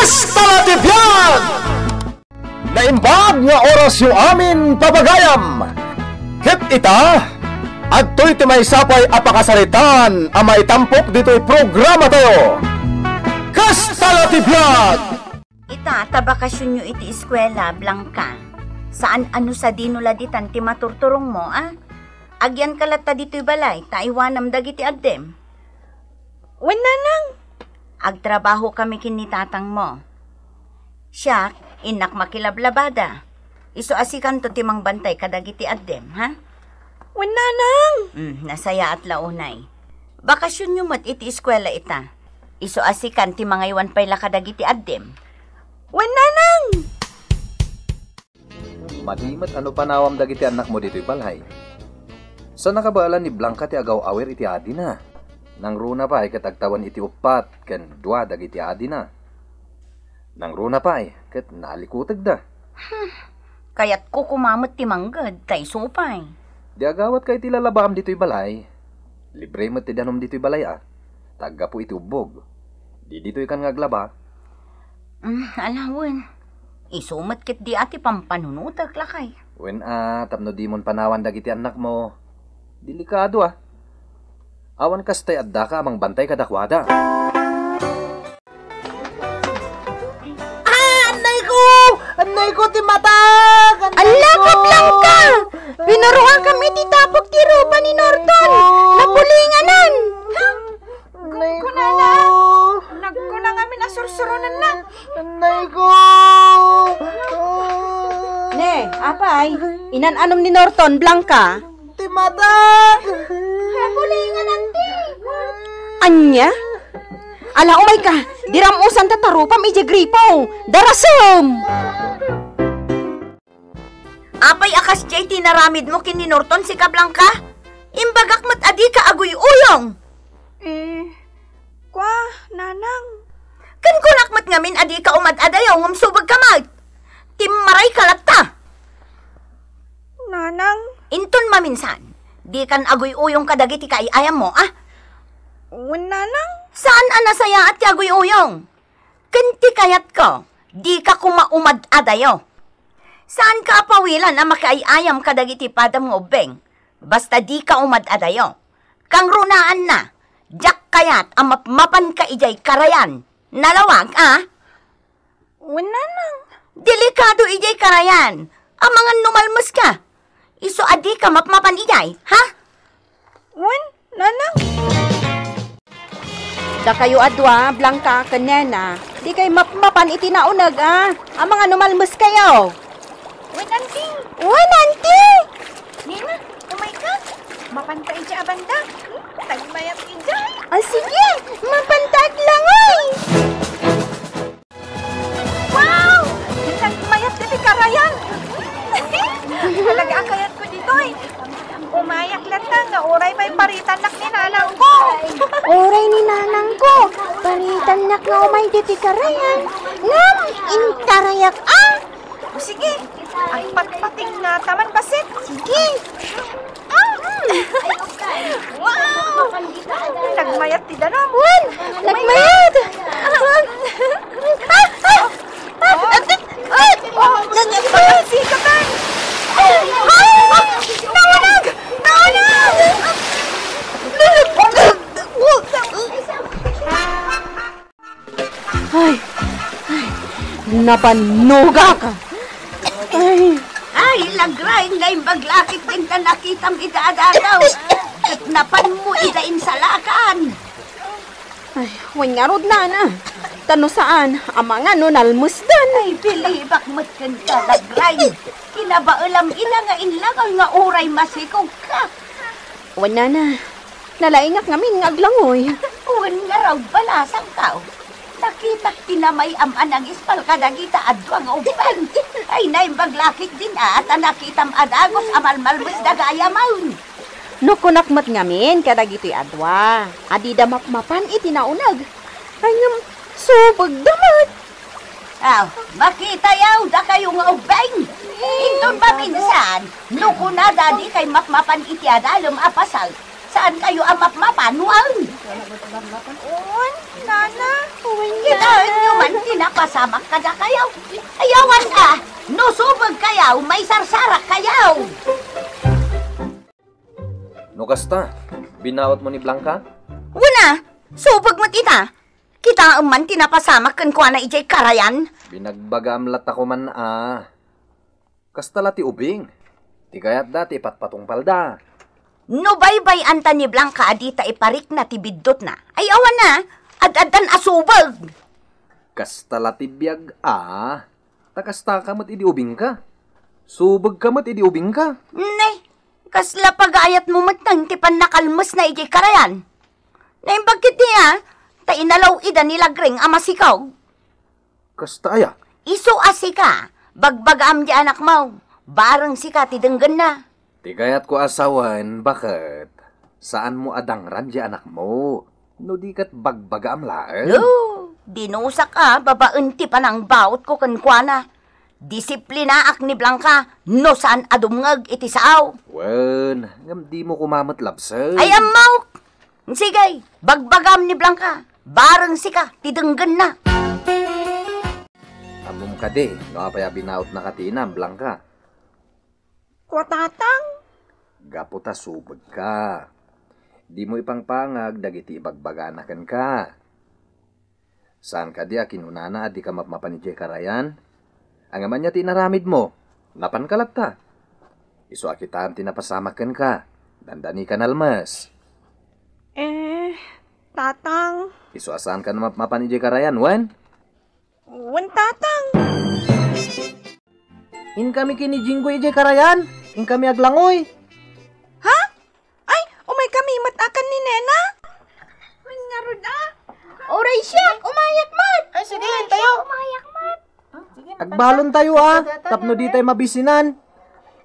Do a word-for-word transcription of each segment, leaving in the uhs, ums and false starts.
Kasta la ti biag! Naimbag nga orasyo amin pagayam. Ket ita, adtoy ti maysa pay a pakasaritaan a maitampok ditoy programatayo. Kasta la ti biag! Ita, ta bakasionyo iti eskuela, Blanca. Saan a no sadino la ditan ti maturturongmo, a? Agyanka latta ditoy balay, ta aiwanam dagiti addem. Wen, nanang. Agtrabahokami ken ni tatangmo. Siak, innak makilablabada. Isu a sikanto ti mangbantay kadagiti addem, ha? Wen, nanang. Hmm, nasayaat la unay. Bakasionyo met iti eskuela ita. Isu a sikan ti mangaywan pay la kadagiti addem. Wen, nanang. Madi met a no panawam dagiti annakmo ditoy balay. Sa nakabaelan ni Blanca ti agaw-awir iti adina. Nangruna pay ket agtawen iti uppat ken dua dagiti adina. Nangruna pay ket nalikutegda. Hmm. Kayatko koma met ti mangged, ta isu pay. Di agawatka iti lalabaam ditoy balay. Libre met ti danum ditoy balay a. Ta aggapu iti ubbog. Di ditoykan nga aglaba. Mm, ala wen. Isu met ketdi a ti pampanunotek, lakay. Wen a, tapno dimon panawan dagiti annakmo. Delikado a. Awan kasta ti addaka a mangbantay kadakuada. Ah, annayko! Annayko ti matak! Annayko! Ala, Blanca! Pinuruakam iti tapok ti rupa ni Norton! Napulinganan! Ha? Annayko! Kunkunana! Nagkuna ngamin a sursuronanna! Annayko! Ne, apay, inan-anom ni Norton, Blanca? Ti matak! Napulinganan ti! Ania? Ala, umayka! Diram usan ta tarupam idiay gripo! Darasem! Apay a kasdiay ti naramidmo ken ni Norton, sika, Blanca? Imbagak met a dika aguy-uyong! Eh, kua, nanang. Ken kunak met ngamin a dika umad-adayo ngem subegka met. Timmarayka latta. Nanang. Inton maminsan, dikan aguy-uyong kadagiti kaay-ayammo, a? Wen, nanang. Saan a nasayaat ti aguy-uyong. Ken ti kayatko, dika koma umad-adayo. Saanka a pawilan a makiay-ayam kadagiti padam nga ubbing. Basta dika umad-adayo. Kangrunaanna, diak kayat a mapmapanka idiay karayan. Nalawag, a? Wen, nanang. Delikado idiay karayan. Amangan no malmeska. Isu a dika mapmapan idiay, ha? Wen, nanang. Dakayo a dua, Blanca ken Nena, dikay mapmapan iti nauneg, a? Amangan no malmeskayo. Wen, anti. Wen, anti. Nena, umayka. Mapanta idiay a banda. Hmm, tagmayat idiay. Ah, sige. Mapantaak langoy. Wow! Nagmayat ditoy karayan. Talaga a kayatko ditoy. Umayak latta nga uray pay paritannak ni nanangko. Uray ni nanangko, paritannak nga umay ditoy karayan. Ngem, intarayak a. O sige, agpatpating nga ta man bassit. Sige. Ah! Wow! Nagmayat ti danum. Wen! Nagmayat! Ah! Ah! Ah! Ah! Ah! Oh, nagmayat! Sika man! Ah! Nauneg! Nauneg! Ay, ay, nabannogak. Ay. Ay, Lagrain, naimbag la ketdin ta nakitam ida a dadaw. Ket napanmo ida insalakan. Ay, wen ngarud, nana. Ta no saan, amangan no nalmesdan. Ay, bilibak met kenka, Lagrain. Kinabaelam ida nga inlangoy nga uray masikogka. Wen, nana. Nalaingak ngamin nga aglangoy. Wen ngarud, balasangko. Nakitak ti namay-am a nangispal kadagita a dua nga ubbing. Ay, naimbag la ketdin a ta nakitam a dagus a malmalmesda gayam. No kunak met ngamin kadagitoy a dua a dida mapmapan iti nauneg. Ay, ngem, subegda met. Aw, makitayo, dakayo nga ubbing. Inton maminsan, no kunada dikay mapmapan iti adalem a pasaw, saankayo a mapmapan, wen? Wen, Nana, kitaenyo man ti napasamak kadakayo. Ay awan a, no subegkayo, maisarsarakkayo. No kasta, binautmo ni Blanca? Wen a, subeg met ita. Kitaem man ti napasamak kenkuana idiay karayan. Binagbagaam latta koman a. Kasta la ti ubing. Ti kayatda ti ipatpatungpalda. No baybay-anta ni Blanca a dita iparikna ti biddutna, ay awan a, ad-addan a subeg. Kasta la ti biag a. Ta kastaka met idi ubingka. Subegka met idi ubingka. Ne, kasla pagayatmo metten ti pannakalmesna idiay karayan. Naimbag ketdi a, ta inalaw ida ni Lagreng a masikog. Kasta aya? Isu a sika, bagbagaam di anakmo, bareng sika ti denggenna. Ti kayatko a sawen, baket, saanmo a dangran di anakmo, no di ket bagbagaam laeng. Oh, dinusak a babaen ti panangbautko kenkuana. Disiplinaak ni Blanca no saan a dumngeg iti sao. Wen, ngem dimo koma met labsek. Ay, ammok! Sige, bagbagam ni Blanca. Bareng sika ti denggenna. Ammom kadi no apay a binautnaka ti inam, Blanca? Kua, Tatang. Gapu ta subegka. Dimo ipangpangag dagiti ibagbagana kenka. Saan kadi a kinunana a dika mapmapan idiay karayan? Ngem ania ti inaramidmo? Napanka latta. Isu a kitaem ti napasamak kenka. Dandanika nalmes. Eh, Tatang. Isu a saanka a mapmapan idiay karayan, wen? Wen, Tatang. Inkami ken ni Jinggoy idiay karayan. Inkami aglangoy. Ha? Ay, umaykami met a ken ni Nena? Wen ngarud a. Uray siak, umayak met. Ay, sige, intayo. Umayak met. Agbalontayo a, tapno ditay mabisinan.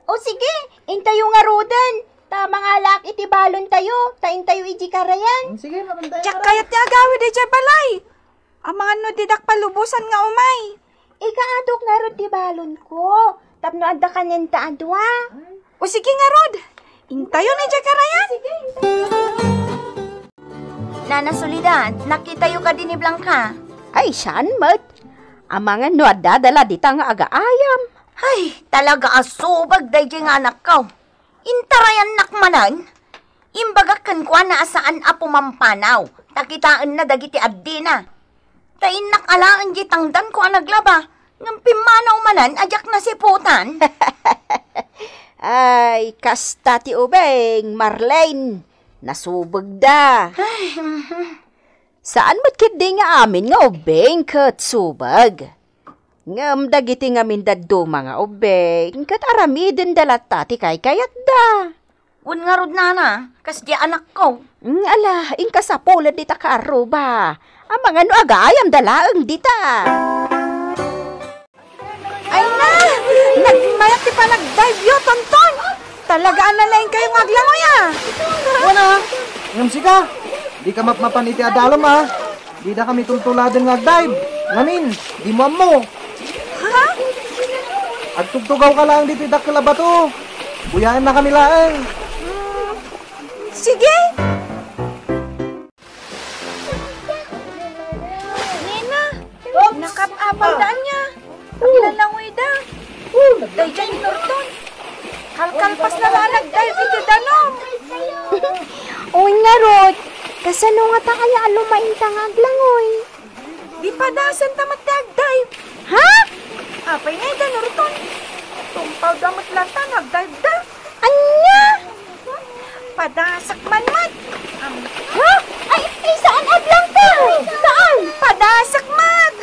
O sige, intayo ngaruden. Ta mangalaak iti balontayo, ta intayo idiay karayan. Sige, mabantay. Diak kayat ti agawid idiay balay. Amangan no didak palubosan nga umay. Ikaadok ngarud ti balonko, tapno adda kanianta a dua. O sige ngarud, intayon idiay karayan. Nana Soledad, nakitayo kadi ni Blanca? Ay, saan met? Amangan no adda dala dita nga agaayam. Ay, talaga a subeg daydiay nga anakko. Intarayannak manen, imbagak kenkuana a saan a pumampanaw, ta kitaenna dagiti addina. Ta innak alaen diay tangdanko a naglaba, ngem pimmanaw manen a diak nasiputan. Ay, kasta ti ubing, Marlene. Nasubegda. Ay, mhm. Saan met ketdi nga amin nga ubbing ket subeg. Ngem dagiti ngamin dadduma nga ubbing ket aramidenda latta ti kaykayatda. Wen ngarud, nana, kasdi anakko. Mm, ala, inka sapulen dita kaarruba. Amangan no agayamda laeng dita. Ay na! Nagmayat ti panagdive-yo, Tonton! Talaga a nalaingkayo nga aglangoy, a! Wen a! Ngem sika, dika mapmapan iti adalem, a! Didakami tultuladen nga agdive. Ngamin, dimo ammo. Ha? Agtugtugawka laeng ditoy dakkel a bato. Buyaennakami laeng. Mm, sige. Nena, nakap-apalda ania. Aglalangoyda. Daydiay ni Norton. Kalkalpasna la a nagdive iti danum. Wen ngarud, kasano ngata kaya a lumaingta nga aglangoy? Di padasenta met ti agdive. Ha? Apay ngay da, Norton? Tumpawda met latta nga agdiveda. Ania? Padasak man met. Am- Ha? Ay, ay, saan a Blanca? Saan? Padasak met.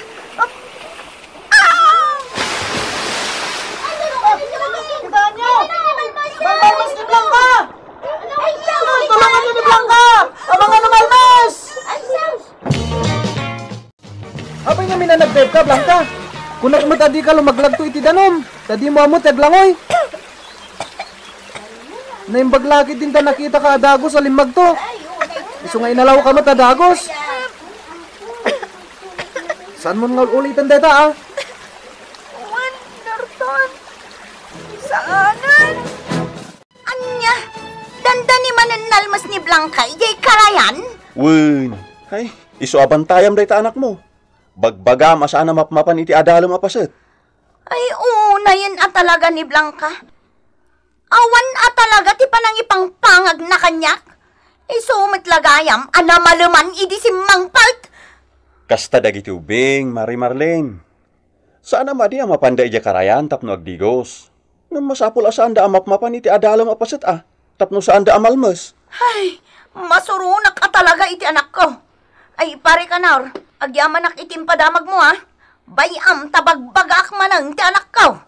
Ah! Malmalmes ni Blanca! Tulungan niyo ni Blanca! Amangan no malmes! Apay ngamin a nagdive ka, Blanca? Kunak met a dika lumaglagto iti danum, ta dimo ammo ti aglangoy. Naimbag la ketdin ta nakitaka a dagus a limmagto. Isu nga inalawka met a dagus. Saanmon nga ul-ulitan dayta, a? Wen, Norton. Saanen. Ania? Dandani manen nalmes ni Blanca idiay karayan? Wen. Ay, Isu a bantayam dayta anakmo. Bagbagam a saan a mapmapan iti adalem a paset. Ay, unayen a talaga ni Blanca. Awan a talaga ti panangipangpangagna kaniak. Isu met la gayam a namaleman idi simmangpet. Kasta dagiti ubing, Mari Marlene. Saan a madi a mapanda idiay karayan tapno agdigos. Ngem masapul a saanda a mapmapan iti adalem a paset a, tapno saanda a malmes. Ay, masuronak a talaga iti anakko. Ay, Pare Kanor, agyamanak iti impadamagmo, a. Bay-am ta bagbagaak manen ti anakko.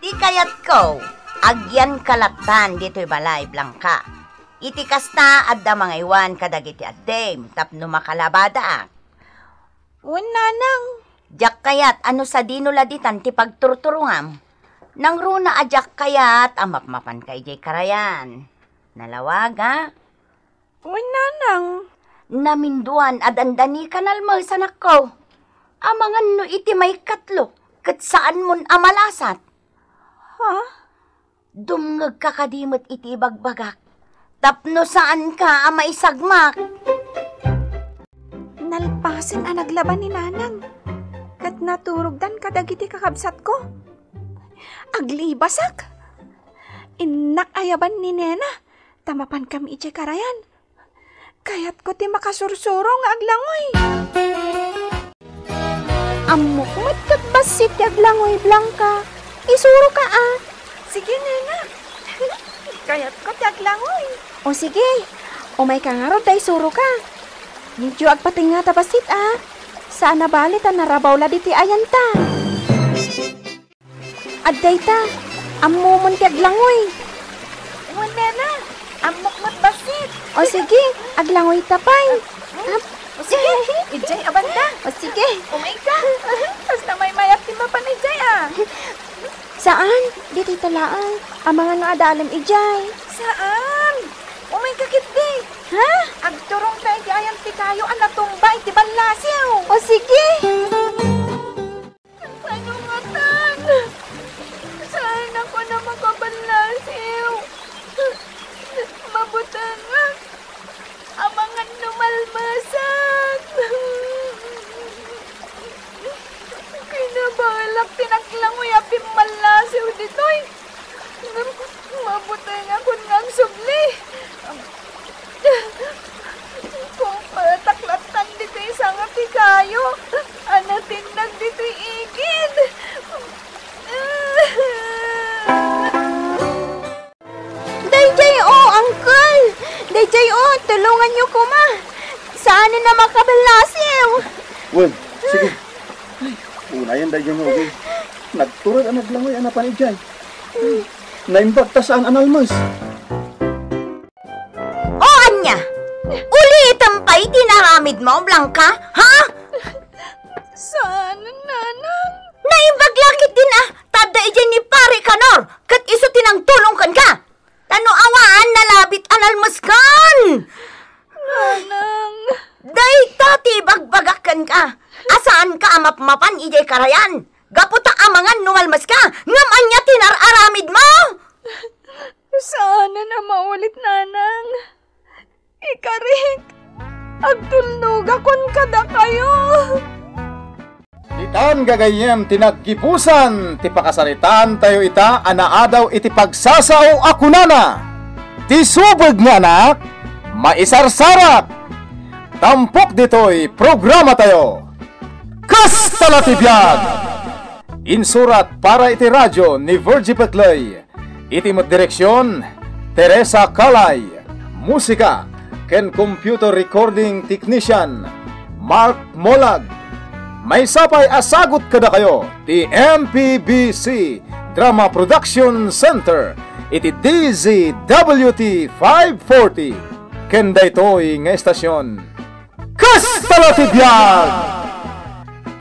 Ti kayatko, agyanka lattan ditoy balay, Blanca. Iti kasta, adda mangaywan kadagiti addim tapno makalabadaak. Wen, nanang. Diak kayat a no sadino la ditan ti pagturturongam. Nangruna a diak kayat a mapmapanka idiay karayan. Nalawag, a? Wen, nanang. Naminduan a dandani ka nalmes, anakko. Amangan no iti maikatlo, ket saanmon a malasat. Ha? Dumngegka kadi met iti ibagbagak, tapno saanka a maisagmak. Nalpasen a naglaban ni nanang, ket naturogdan kadagiti kakabsatko. Aglibasak! Innak ayaban ni nena, ta mapankami idiay karayan. Kayatko ti makasursuro nga aglangoy. Ammok met ket bassit ti aglangoy, Blanca. Isuroka, a. Sige, nena. Kayatko ti aglangoy. O sige, umayka ngarud ta isuroka. Medyo agpatengnga ta bassit, a. Saan a bali ta narabaw la ditoy ayanta. Adda ita, ammomon ti aglangoy. Wen, nena, ammok met bassit. O sige, aglangoy ta pay. Hmm? O sige, idiay a banda. O sige. Umayka. Kasta maymayat ti mapan idiay, a. Saan, ditoy ta laeng. Amangan no adalem idiay. Saan? Umayka ketdi. Ha? Agturongta iti ayan ti kayo a natumba iti ballasiw. O sige. Ano ngatan? Saan ako na makaballasiw? Mabutengak. Amangan no malmesak. Kinabaelak ti naglangoy a pimmallasiw ditoy. Ngem mabutengakon nga agsubli. Kumpetak lattan ditoy sanga ti kayo a natinnag ditoy igid. Daydiay, o, uncle! Daydiay, o, tulonganyo koma! Saanen a makaballasiw! Wen, sige. Ay, unayen daydiay nga ubing. Nagturod a naglangoy a napan idiay. Naimbag ta saan a nalmes. O ania? Ulitem pay ti inaramidmo, Blanca? Ha? Saan, nanang. Naimbag la ketdin a, ta adda idiay ni Pare Kanor, ket isu ti nangtulong kenka. Ta no awan, nalabit a nalmeskan. Nanang. Dayta ti ibagbagak kenka, a saanka a mapmapan idiay karayan. Gapu ta amangan no malmeska, ngem ania ti nar-aramidmo? Saanen a maulit, nanang. Ikarik, agtulnogakon kadakayo. Ditan gagayyem ti naggibusan ti pakasaritaantayo ita a naadaw iti pagsasao a kunana, "Ti subeg nga anak, maisarsarak." Tampok ditoy programatayo. Kasta la ti biag! Insurat para iti radio ni Virgie Peclay. Iti met direksion, Teresa Calay. Musika ken computer recording technician, Mark Molag. Maysa pay a sagut kadakayo ti M P B C Drama Production Center iti D Z W T five forty. Ken daytoy nga estasion, Kasta la ti biag!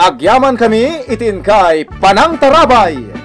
Agyamankami iti inkay panangtarabay.